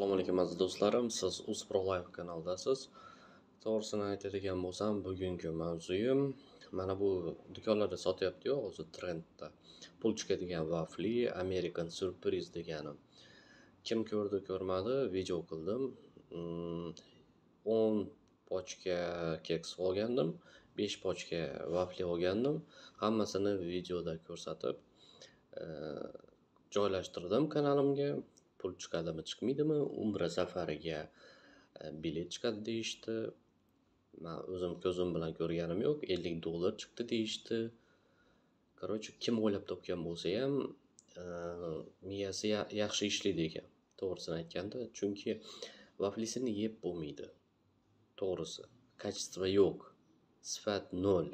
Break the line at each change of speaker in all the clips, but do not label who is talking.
Assalomu alaykum aziz do'stlarim, siz Uzpro Live kanalidasiz. To'g'risini aytadigan bo'lsam, bugungi mavzuyim mana bu do'konlarda sotyapti-yu, hozir trendda pul chiqadigan vafli, American Surprise degani. Kim ko'rdi, ko'rmadi, video qildim. 10 pochka keks olgandim, 5 pochka vafli olgandim. Hammasini videoda ko'rsatib, joylashtirdim kanalimga. Pul chiqadimi, chiqmaydimi? Umra safariga bilet chiqadi deyishdi. Men o'zim ko'zim bilan ko'rganim yo'q. $50 chiqdi deyishdi. Короче, kim o'ylab topgan bo'lsa ham, miyasi yaxshi ishlaydi ekan, to'g'risini aytganda. Chunki vaflisini yeb bo'lmaydi. To'g'risi, качество yo'q, sifat 0.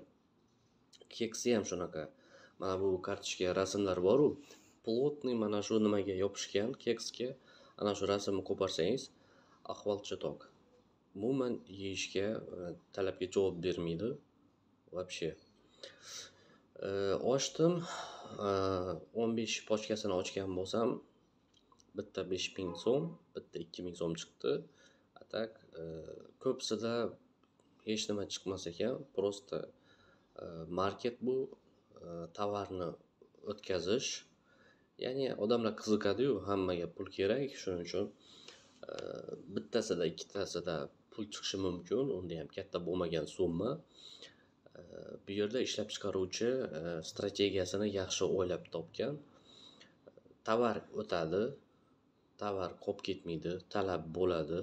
Keksi ham shunaqa. Mana bu kartochka rasmlar bor-u, плотный mana shu nimaga yopishgan keksga, ana shu rasmni qo'parsangiz, ahvol chatoq. Umuman yeyishga, talabga javob bermaydi. Вообще. Ochdim, 15 pochkasini ochgan bo'lsam, bitta 5000 so'm, bitta 2000 so'm chiqdi. A так, ko'pisida hech nima chiqmas ekan. Просто market bu, tovarni o'tkazish. Ya'ni odamlar qiziqadi-yu, hammaga pul kerak, shuning uchun bittasida, ikkitasida pul chiqishi mumkin, unda ham katta bo'lmagan summa. Bu yerda ishlab chiqaruvchi strategiyasini yaxshi o'ylab topgan. Tovar o'tadi, tovar qolib ketmaydi, talab bo'ladi.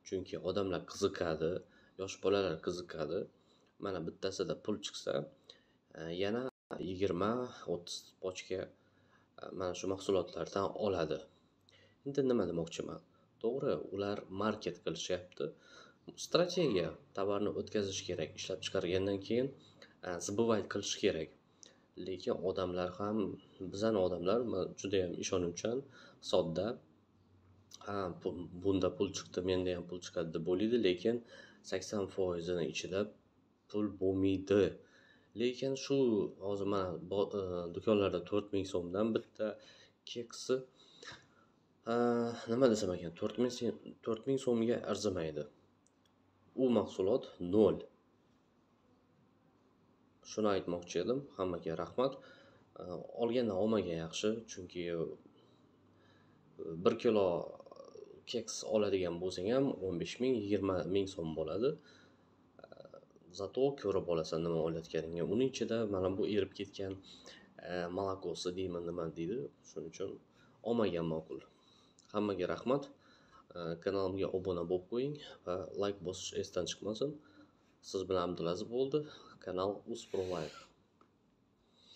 Chunki odamlar qiziqadi, yosh bolalar qiziqadi. Mana bittasida pul chiqsa, yana 20-30 pochka mana shu mahsulotlardan oladi. Endi nima demoqchiman? To'g'ri, ular market qilishyapti. Strategiya, tovarni o'tkazish kerak, ishlab chiqargandan keyin сбывать qilish kerak. Lekin odamlar ham, bizani odamlar juda ham ishonuvchan, sodda. Ha, bunda pul chiqdi, menda ham pul chiqadi deb o'ylaydi, lekin 80%ini ichida pul bo'lmaydi. Lekin shu hozir mana do'konlarda 4000 so'mdan bitta keksi, nima desam ekan, 4000 so'mga arzimaydi. U mahsulot 0. Shuni aytmoqchi edim. Hammaga rahmat. Olgandan olmagan yaxshi, chunki 1 kilo keks oladigan bo'lsang ham 15 ming, 20 ming so'm bo'ladi. Zato ko'rib olasan nima olayotganingni. Uning ichida mana bu erib ketgan molokosi deymi, nima deydi. Shuning uchun olmagan ma'qul. Hammaga rahmat. Kanalimga obuna bo'lib qo'ying va like bosish esdan chiqmasin. Siz bilan Abdulaziz bo'ldi. Kanal Uzpro Live.